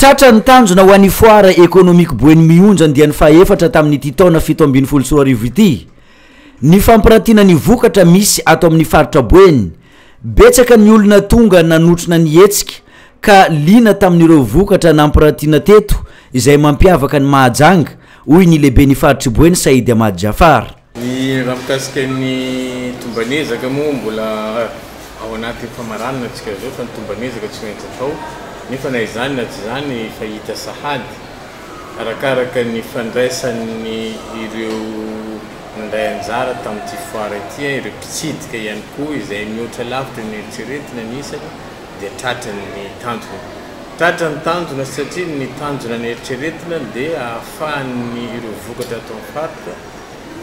Tratra ny tanjona ho an'ny Foire Économique Boeny Mionjo andiany fahaefatra tamin'ity taona 2017 ity. Ny fampirantiana ny vokatra misy ato amin'ny faritra Boeny. Betsaka ny olona tonga nanotrona ny hetsika ka liana tamin'ireo vokatra nampirantiana teto izay mampiavaka an'i Mahajanga, hoy ny lehiben'ny faritr'i Boeny Saïd Ahmad Jaffar. Ny raha mikasika ny tomban'ezaka moa mbola ao anatin'ny famaranana tsika izao fa ny tomban'ezaka tsy maintsy atao nefa na izany na tsy izany efa hita sahady arakaraka ny fandraisan'ny ireo nandray anjara tamin'ity foire ity, ireo mpitsidika ihany koa izay mihoatra lavitra ny eritreretina ny isany dia tratra ny tanjona. Tratra ny tanjona satria ny tanjona neritreretina dia ahafahan'ny ireo vokatra ato amin'ny faritra,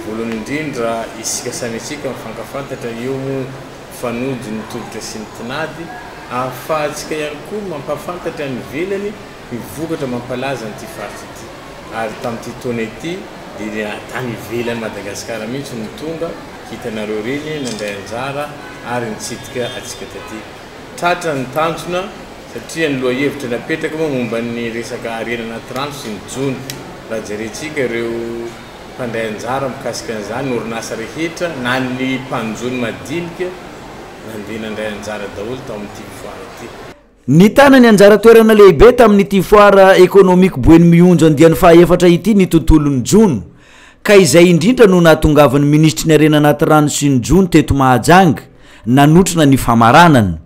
voalohany indrindra isika samy isika mifankafantatra eo moa mifanojo ny tolotra sy ny tinady, ahafahantsika ihany koa mampahafantatra any ivelany ny vokatra mampalaza an'ity faritra ity. Ary tamin'ity taona ity dia tany ivelan'i Madagasikara mihitsy no tonga, hitanareo ireny nandray anjara ary nitsidika antsika taty. Tratra ny tanjona satria ny lohahevitra napetraka moa momba ny resaka harena anaty rano sy ny jono. Raha jerentsika ireo mpandray anjara mikasika an'izany, ny orinasa rehetra na ny mpanjono madinika nandeha nandray anjara daholo tao amin'ity foire ity. Nitana ny anjara toerana lehibe tamin'ity Foire Économique Boeny Mionjo andiany fahaefatra ity ny tontolon'ny jono, ka izay indrindra no nahatongavan'ny minisitry ny harena anaty rano sy ny jono teto Mahajanga nanotrona ny famaranana.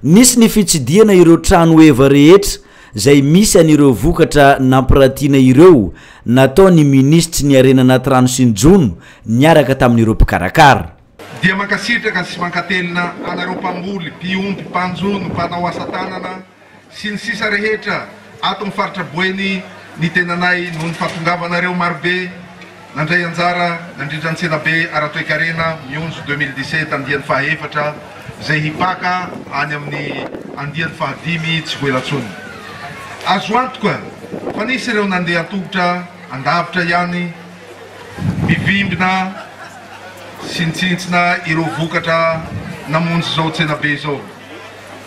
Nisy ny fitsidihana ireo trano heva rehetra izay misy an'ireo vokatra nampiratiana ireo nataon'ny minisitry ny harena anaty rano sy ny jono niaraka tamin'ireo mpikarakara. Dia mankasitraka sy mankatelina anareo mpamboly, mpiompy, mpanjono, mpanao asa tanana, sy ny sisa rehetra ato amin'ny faritra Boeny ny tenanay noho ny fahatongavanareo marobe nandray anjara nandritra ny tsenabe ara-toekarena Mionjo 2017 andiany fahaefatra izay hipaka any amin'ny andiany fahadimy tsy ho ela intsony. Azo antoka fa nisy ireo nandeha an-tongotra andavitra ihany mivimbina sy nitsintsina ireo vokatra namonjy izao tsenabe izao.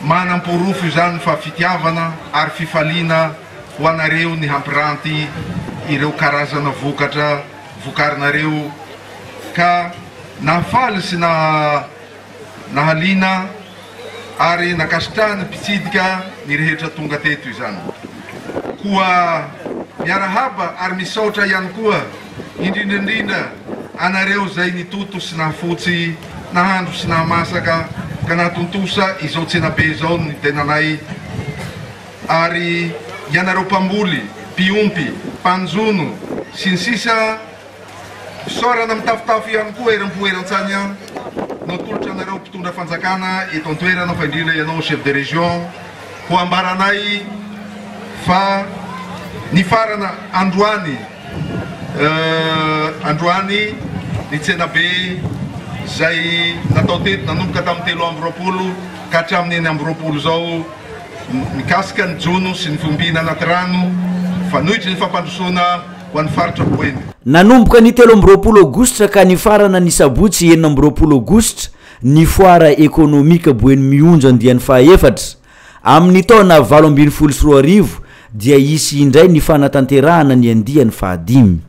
Manam-porofo izany fa fitiavana ary fifaliana ho anareo ny hampiranty ireo karazana vokatra vokarinareo ka nahafaly sy nahaliana ary nankasitrahan'ny mpitsidika ny rehetra tonga teto izany. Koa miarahaba ary misaotra ihany koa indrindra indrindra anareo izay nitoto sy nahafotsy, nahandro sy nahamasaka ka nahatontosa izao tsenabe izao ny tenanay ary ianareo mpamboly, mpiompy, mpanjono sy ny sisa Fisaorana mitafotafo ihany koa eram-po eran-tsany no atolotra anareo mpitondra fanjakana eto an-toerana fa indrindra ianao chef de région ho ambaranay fa nifarana androany androany ny tsenabe izay natao teto nanomboka tamin'ny 23 ka hatramin'ny 26 izao mikasika ny jono sy ny fiompiana anaty rano fanoitry ny fampandrosoana ho an'ny faritra Boeny. Nanomboka ny 23 aogositra ka nifarana ny sabotsy 26 aogositra ny Foire Économique Boeny Mionjo andiany fahaefatra. Amin'ny taona 2018 dia hisy indray ny fanatanterahana ny andiany fahadimy.